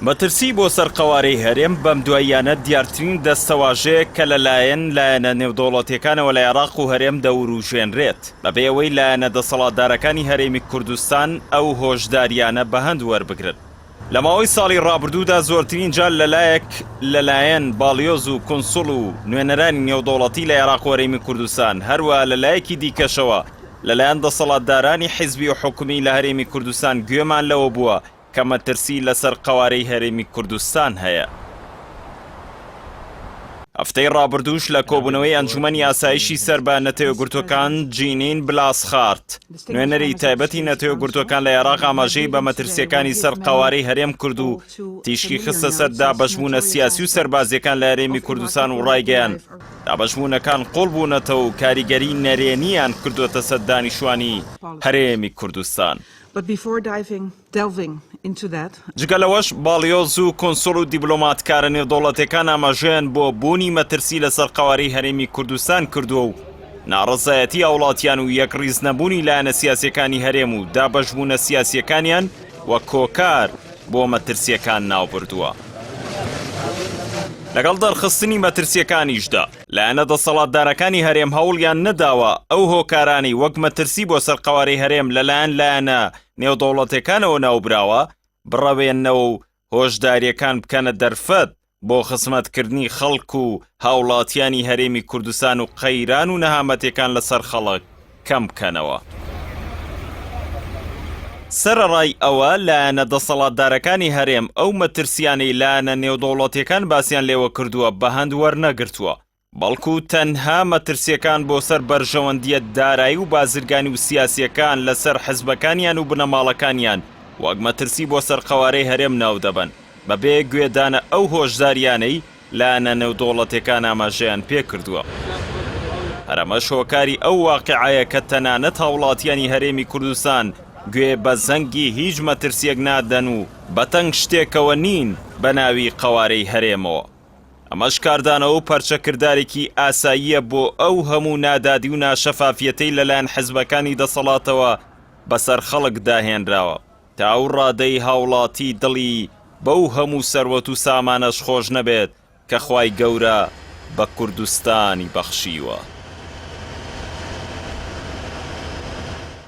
مەترسی بۆ سەر قەوارەی هەرێم بەم دواییانە دیارترین دەستەواژەیە کە لەلایەن لایەنە نێودەوڵەتییەکانەوە لە عێراق و هەرێم دەوروژێنرێت، بەبێ ئەوەی لایەنە دەسەڵاتدارەکانی هەرێمی کوردستان ئەو هۆشدارییانە بەهەند وەربگرن. لە ماوەی ساڵی ڕابردوودا زۆرترین جار لەلایەک لەلایەن باڵیۆز و کونسوڵ و نوێنەرانی نێودەوڵەتی لە عێراق و هەرێمی کوردستان، هەروەها لەلایەکی دیکەشەوە لەلایەن دەسەڵاتدارانی حیزبی و حکومی لە هەرێمی کوردستان گوێمان لەوە بووە کە مەترسی لەسەر قەوارەی هەرێمی کوردستان هەیە. هەفتەی ڕابردووش لە کۆبوونەوەی ئەنجومەنی ئاسایشی سەر بە نەتەوەیەکگرتووەکان جینین بلاسخارت، نوێنەری تایبەتی نەتەوەیەکگرتووەکان لە عێراق ئاماژەی بە مەترسییەکانی سەر قەوارەی هەرێم کرد و تیشکی خستە سەر دابەشبوونە سیاسی و سەربازییەکان لە هەرێمی کوردستان و ڕایگەیاند دابەشبوونەکان قوڵ بوونەتەوە و کاریگەری نەرێنییان کردووەتە سەر دانیشتوانی هەرێمی کوردستان. جگە لەوەش باڵیۆز و کونسوڵ و دیبلۆماتکارە نێودەوڵەتیەکان ئاماژەیان بۆ بوونی مەترسی لەسەر قەوارەی هەرێمی کوردستان کردووە و ناڕەزایەتی هاوڵاتیان و یەکڕیز نەبوونی لایەنە سیاسیەکانی هەرێم و دابەشبوونە سیاسیەکانیان وەک هۆکار بۆ مەترسیەکان ناوبردووە. لەگەڵ دەرخستنی مەترسیەکانیشدا، لایەنە دەسەڵاتدارەکانی هەرێم هەوڵیان نەداوە ئەو هۆکارانەی وەک مەترسی بۆ سەر قەوارەی هەرێم لەلایەن لایەنە نێودەوڵەتیەکانەوە ناوبراوە بڕەوێننەوە و هۆشداریەکان بکەنە دەرفەت بۆ خزمەتکردنی خەڵک و هاوڵاتیانی هەرێمی کوردستان و قەیران و نەهامەتیەکان لەسەر خەڵک کەم بکەنەوە. سەرەڕای ئەوە لایەنە دەسەڵاتدارەکانی هەرێم ئەو مەترسیانەی لایەنە نێودەوڵەتیەکان باسیان لێوە کردووە بەهەند وەرنەگرتووە، بەڵکو تەنها مەترسیەکان بۆ سەر بەرژەوەندیە دارایی و بازرگانی و سیاسیەکان لەسەر حزبەکانیان و بنەماڵەکانیان وەک مەترسی بۆ سەر قەوارەی هەرێم ناودەبەن بەبێ گوێدانە ئەو هۆشداریانەی لایەنە نێودەوڵەتیەکان ئاماژەیان پێکردووە. هەر ئەمەش هۆکاری ئەو واقیعەیە کە تەنانەت هاوڵاتیانی هەرێمی کوردستان گوێ بە زەنگی هیچ مەترسیەک نادەن و بەتەنگ شتێکەوە نین بەناوی قەوارەی هەرێمەوە. ئەمەش کاردانەوە و پەرچەکردارێکی ئاساییە بۆ ئەو هەموو نادادی و ناشەفافیەتەی لەلایەن حزبەکانی دەسەڵاتەوە بەسەر خەڵکدا هێنراوە تا ئەو ڕادەی هاوڵاتی دڵی بەو هەموو سەروەت و سامانەش خۆش نەبێت کە خوای گەورە بە کوردستانی بەخشیوە.